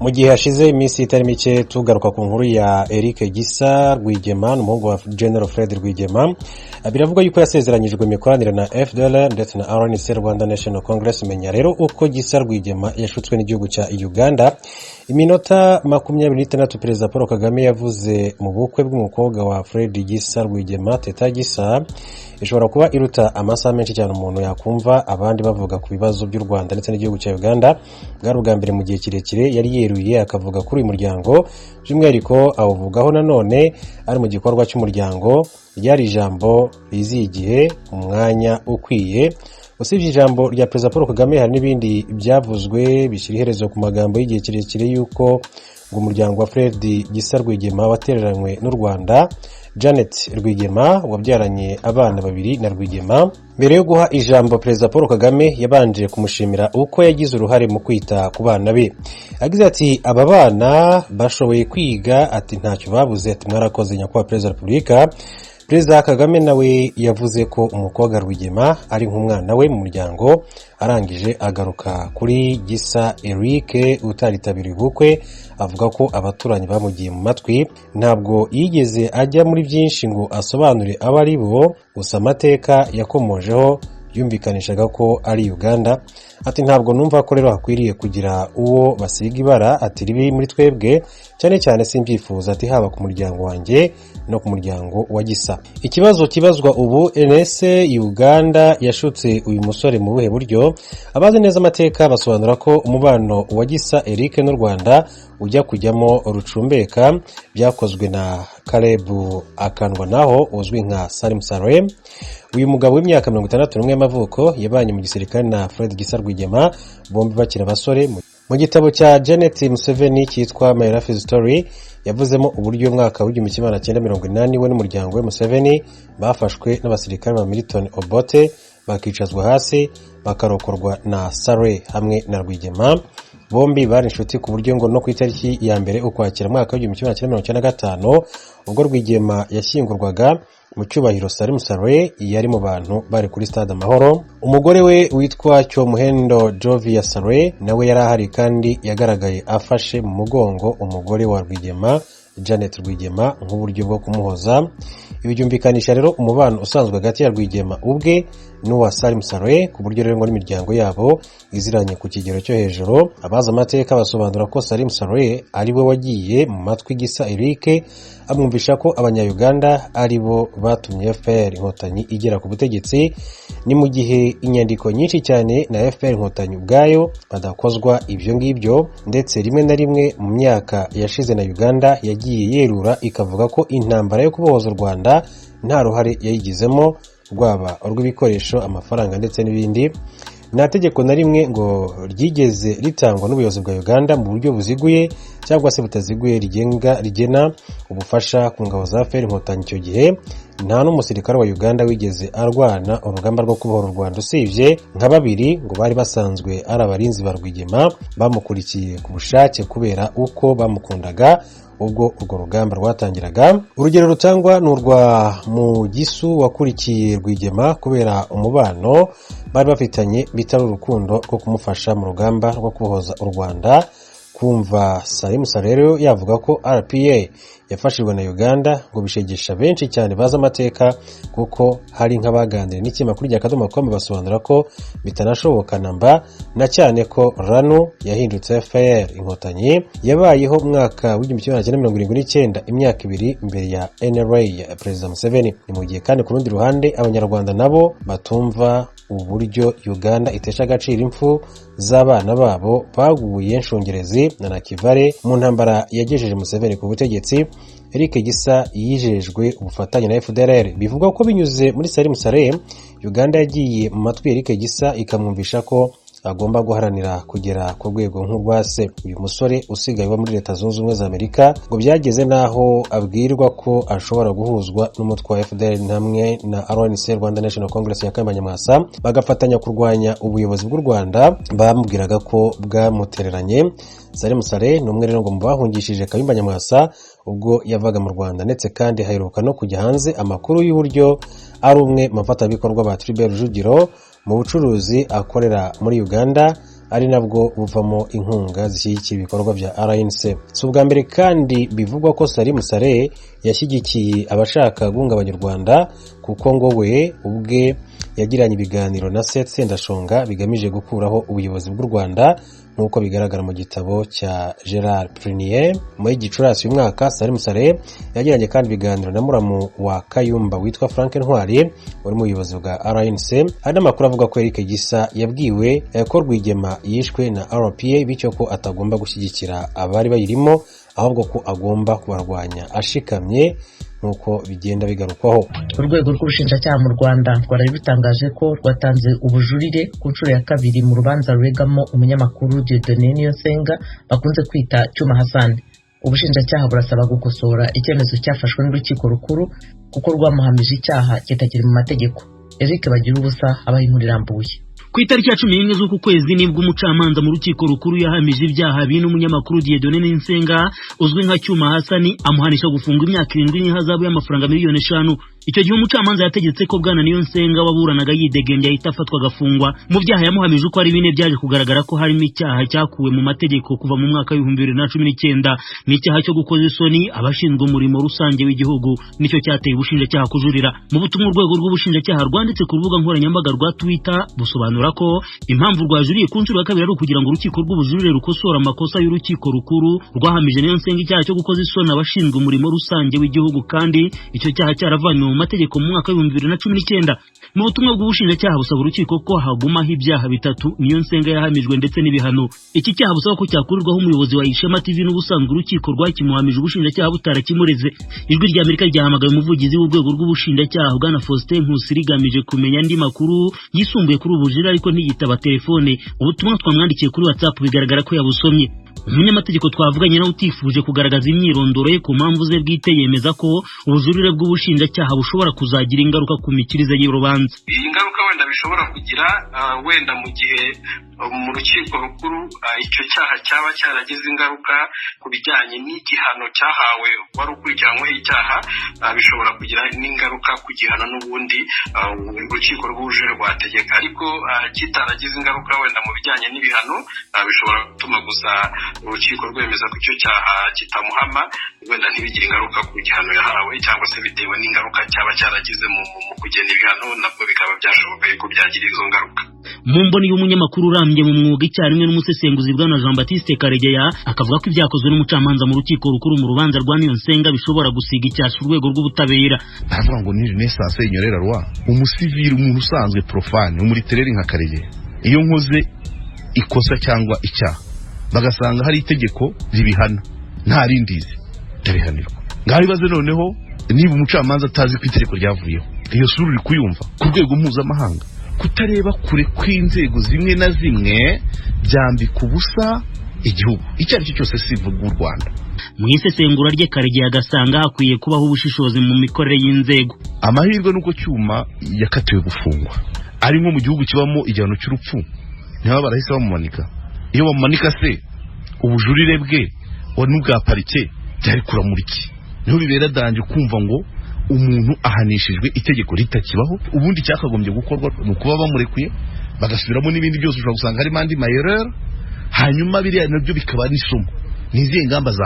Mu gihe hashize iminsi itari mike tugaruka ku nkuru ya Eric Gisa Rwigema, umuhungu wa General Fred Rwigema, biravugwa yuko yasezeranyijwe imikoranire na FDLR ndetse na RNC, Rwanda National Congress. Menya rero uko Gisa Rwigema yashutswe n'igihugu cya Uganda. Iminota 26 Perezida Paul Kagame yavuze mu bukwe bw'umukobwa wa Fred Gisa Rwigema, Teta Gisa, ishobora kuba iruta amasaha menshi cyane umuntu yakumva abandi bavuga ku bibazo by'u Rwanda ndetse n'igihugu cya Uganda. Bwari ubwa mbere mu gihe kirekire yari yeruye akavuga kuri uyu muryango, by'umwihariko awuvugaho nanone ari mu gikorwa cy'umuryango. Ryari ijambo riziye igihe, umwanya ukwiye. Usibye ijambo rya Perezida Paul Kagame, hari n'ibindi byavuzwe bishyira iherezo ku magambo y'igihe kirekire y'uko ngo umuryango wa Fred Gisa Rwigema watereranywe n'u Rwanda. Janet Rwigema wabyaranye abana babiri na Rwigema, mbere yo guha ijambo Perezida Paul Kagame yabanje kumushimira uko yagize uruhare mu kwita ku bana be. Agize ati: "Aba bana bashoboye kwiga," ati: "Ntacyo babuze," ati: "Mwarakoze, Nyakubahwa Perezida wa Repubulika." Perezida Kagame nawe yavuze ko umukobwa Rwigema ari nk'umwana we mu muryango. Arangije agaruka kuri Gisa Eric utaritabiriye ubukwe, avuga ko abaturanyi bamugiye mu matwi. Ntabwo yigeze ajya muri byinshi ngo asobanure abo ari bo, gusa amateka yakomojeho yumvikanishaga ko ari Uganda. Ati: "Ntabwo numva ko rero hakwiriye kugira uwo basiga ibara," ati, "ribi muri twebwe cyane cyane, simbyifuza," ati, "haba ku muryango wanjye no ku muryango wa Gisa." Ikibazo kibazwa ubu: ese Uganda yashutse uyu musore mu buhe buryo? Abazi neza amateka basobanura ko umubano wa Gisa Eric n'u Rwanda ujya kujyamo rucumbeka byakozwe na Caleb Akandwanaho uzwi nka Salim Saleh. Uyu mugabo w'imyaka 61 y'amavuko yabanye mu gisirikare na Fred Gisa Rwigema bombi bakiri abasore. Mu gitabo cya Janet Museveni cyitwa My Life Story yavuzemo uburyo umwaka w'1980 we n'umuryango we Museveni bafashwe n'abasirikare ba Milton Obote, bakicazwa hasi, bakarokorwa na Saleh hamwe na Rwigema. Bombi bari inshuti ku buryo ngo no ku itariki ya 1 Ukwakira mwaka w'1995, ubwo Rwigema yashyingurwaga mu cyubahiro, Salim Saleh yari mu bantu bari kuri Stade Amahoro. Umugore we witwa Cyomuhendo Jovia Saleh nawe yari ahari, kandi yagaragaye afashe mu mugongo umugore wa Rwigema, Janet Rwigema, nk'uburyo bwo kumuhoza. Ibi byumvikanisha rero umubano usanzwe hagati ya Rwigema ubwe n'uwa Salim Saleh, ku buryo rero ngo n'imiryango yabo iziranye ku kigero cyo hejuru. Abazi amateka basobanura ko Salim Saleh ari we wagiye mu matwi Gisa Eric, amwumvisha ko Abanyayuganda ari bo batumye FPR Inkotanyi igera ku butegetsi. Ni mu gihe inyandiko nyinshi cyane na FPR Inkotanyi ubwayo badakozwa ibyo ngibyo, ndetse rimwe na rimwe mu myaka yashize na Uganda yagiye yerura ikavuga ko intambara yo kubohoza u Rwanda nta ruhare yayigizemo, rwaba urw'ibikoresho, amafaranga ndetse n'ibindi. Nta tegeko na rimwe ngo ryigeze ritangwa n'ubuyobozi bwa Uganda mu buryo buziguye cyangwa se butaziguye rigenga, rigena ubufasha ku ngabo za FPR Inkotanyi. Icyo gihe nta n'umusirikare wa Uganda wigeze arwana urugamba rwo kubohora u Rwanda, usibye nka babiri ngo bari basanzwe ari abarinzi ba Rwigema, bamukurikiye ku bushake kubera uko bamukundaga ubwo urwo rugamba rwatangiraga. Urugero rutangwa ni urwa Mugisu wakurikiye Rwigema kubera umubano bari bafitanye, bitari urukundo rwo kumufasha mu rugamba rwo kubohoza u Rwanda. Kumva Salim Saleh rero yavuga ko RPA yafashijwe na Uganda ngo bishegesha benshi cyane bazi amateka, kuko hari nk'abaganiriye n'ikinyamakuru rya Akadomo com basobanura ko bitanashoboka namba, na cyane ko RANU yahindutse FPR Inkotanyi yabayeho mwaka w'1979, imyaka 2 mbere ya NRA ya Perezida Museveni. Ni mu gihe kandi ku rundi ruhande Abanyarwanda nabo batumva uburyo Uganda itesha agaciro impfu z'abana babo baguye Nshungerezi na Nakivale mu ntambara yagejeje Museveni ku butegetsi. Eric Gisa yijejwe ubufatanye na FDLR. Bivugwa ko binyuze muri Salim Saleh, Uganda yagiye mu matwi Eric Gisa ikamwumvisha ko agomba guharanira kugera ku rwego nk'urwa se. Uyu musore usigaye uba muri Leta Zunze Ubumwe za Amerika ngo byageze n'aho abwirwa ko ashobora guhuzwa n'umutwe wa FDLR hamwe na RNC, Rwanda National Congress ya Kayumba Nyamwasa, bagafatanya kurwanya ubuyobozi bw'u Rwanda bamubwiraga ko bwamutereranye. Salim Saleh ni umwe rero ngo mu bahungishije Kayumba Nyamwasa ubwo yavaga mu Rwanda, ndetse kandi haheruka no kujya hanze amakuru y'uburyo ari umwe mu bafatanyabikorwa ba Tribert Rujugiro mu bucuruzi akorera muri Uganda. Ari nabwo buvamo inkunga zishyigikiye ibikorwa bya RNC. Si ubwa mbere kandi bivugwa ko Salim Saleh yashyigikiye abashaka guhungabanya u Rwanda, kuko ngo we ubwe yagiranye ibiganiro na Seth Sendashonga bigamije gukuraho ubuyobozi bw'u Rwanda, nk'uko bigaragara mu gitabo cya Gerard Prunier. Muri Gicurasi uyu mwaka, Salim Saleh yagiranye kandi ibiganiro na muramu wa Kayumba witwa Frank Ntwari uri mu buyobozi bwa RNC. Hari n'amakuru avuga ko Eric Gisa yabwiwe ko Rwigema yishwe na RPA, bityo ko atagomba gushyigikira abari bayirimo, ahubwo ko agomba kubarwanya ashikamye, nk'uko bigenda bigarukwaho. Urwego rw'Ubushinjacyaha mu Rwanda rwari rutangaje ko rwatanze ubujurire ku nshuro ya kabiri mu rubanza ruregamo umunyamakuru Dieudonné Niyonsenga bakunze kwita Cyuma Hassan. Ubushinjacyaha burasaba gukosora icyemezo cyafashwe n'Urukiko Rukuru, kuko rwamuhamije icyaha kitakiri mu mategeko. Eric Bagira Ubusa abaha inkuru irambuye. Ku itariki ya 11 z'uku kwezi nibwo umucamanza mu Rukiko Rukuru yahamije ibyaha bine umunyamakuru Dieudonné Niyonsenga uzwi nka Cyuma Hasani, amuhanisha gufunga imyaka 7 n'ihazabu y'amafaranga miliyoni 5. Icyo gihe umucamanza yategetse ko bwana Niyonsenga waburanaga yidegembya ahita afatwa agafungwa. Mu byaha yamuhamije uko ari bine, byaje kugaragara ko harimo icyaha cyakuwe mu mategeko kuva mu mwaka wa 2019, n'icyaha cyo gukoza isoni abashinzwe umurimo rusange w'igihugu, nicyo cyateye ubushinjacyaha kujurira. Mu butumwa urwego rw'ubushinjacyaha rwanditse ku rubuga nkoranyambaga rwa Twitter, busobanura ko impamvu rwajuriye ku nshuro ya kabiri ari ukugira ngo urukiko rw'ubujurire rukosore amakosa y'Urukiko Rukuru rwahamije Niyonsenga icyaha cyo gukoza isoni abashinzwe umurimo rusange w'igihugu, kandi icyo cyaha cyaravanywe mu mategeko mu mwaka wa 2019. Mu butumwa bw'ubushinjacyaha, busaba urukiko ko hagumaho ibyaha bitatu Niyonsenga yahamijwe ndetse n'ibihano. Iki cyaha busaba ko cyakurirwaho umuyobozi wa Ishema TV, n'ubusanzwe urukiko rwakimuhamije ubushinjacyaha butarakimureze. Ijwi rya Amerika ryahamagaye umuvugizi w'urwego rw'ubushinjacyaha, bwana Faustin Nkusi, rigamije kumenya andi makuru yisumbuye kuri ubu bujurire, ariko ntiyitaba telefone. Ubutumwa twamwandikiye kuri WhatsApp bigaragara ko yabusomye. Umunyamategeko twavuganye nawe utifuje kugaragaza imyirondoro ye ku mpamvu ze bwite, yemeza ko ubujurire bw'ubushinjacyaha bushobora kuzagira ingaruka ku mikirize y'urubanza. Iyi ngaruka wenda bishobora kugira, wenda mu gihe mu Rukiko Rukuru icyo cyaha cyaba cyaragize ingaruka ku bijyanye n'igihano cyahawe wari ukurikiranyweho icyaha, bishobora kugira n'ingaruka ku gihano n'ubundi urukiko rw'ubujurire rwategeka. Ariko kitaragize ingaruka wenda mu bijyanye n'ibihano, bishobora gutuma gusa urukiko rwemeza ko icyo cyaha kitamuhama, wenda ntibigire ingaruka ku gihano yahawe, cyangwa se bitewe n'ingaruka cyaba cyaragize mu kugena ibihano, nabwo bikaba byashoboka yuko byagira izo ngaruka. Mu mboni y'umunyamakuru urambye mu mwuga icyarimwe n'umusesenguzi, bwana Jean Baptiste Karegeya, akavuga ko ibyakozwe n'umucamanza mu Rukiko Rukuru mu rubanza rwa Niyonsenga bishobora gusiga icyasha urwego rw'ubutabera. Baravuga ngo ni renaissance ignorer la loi. Umusivili, umuntu usanzwe, profane, umulittéraire nka Karegeya, iyo nkoze ikosa cyangwa icyaha bagasanga hari itegeko ribihana nta rindizi, ndabihanirwa. Ngaho ibaze noneho niba umucamanza atazi ko itegeko ryavuyeho. Iyo sura uri kuyumva ku rwego mpuzamahanga. Kutareba kure kw'inzego zimwe na zimwe byambika ubusa igihugu icyo ari cyo cyose, sivuga u Rwanda. Mu isesengura rye, Karegeya agasanga hakwiye kubaho ubushishozi mu mikorere y'inzego. Amahirwe nuko Cyuma yakatiwe gufungwa. Ari nko mu gihugu kibamo igihano cy'urupfu, ntibaba barahise bamumanika? Iyo bamumanika se, ubujurire bwe n'ubwa parike byari kuramura iki? Niho bibera danger kumva ngo umuntu ahanishijwe itegeko ritakibaho. Ubundi cyakagombye gukorwa ni ukuba bamurekuye, bagasubiramo n'ibindi byose. Ushobora gusanga harimo andi ma erreurs, hanyuma biriya nabyo bikaba n'isomo. Ni izihe ngamba za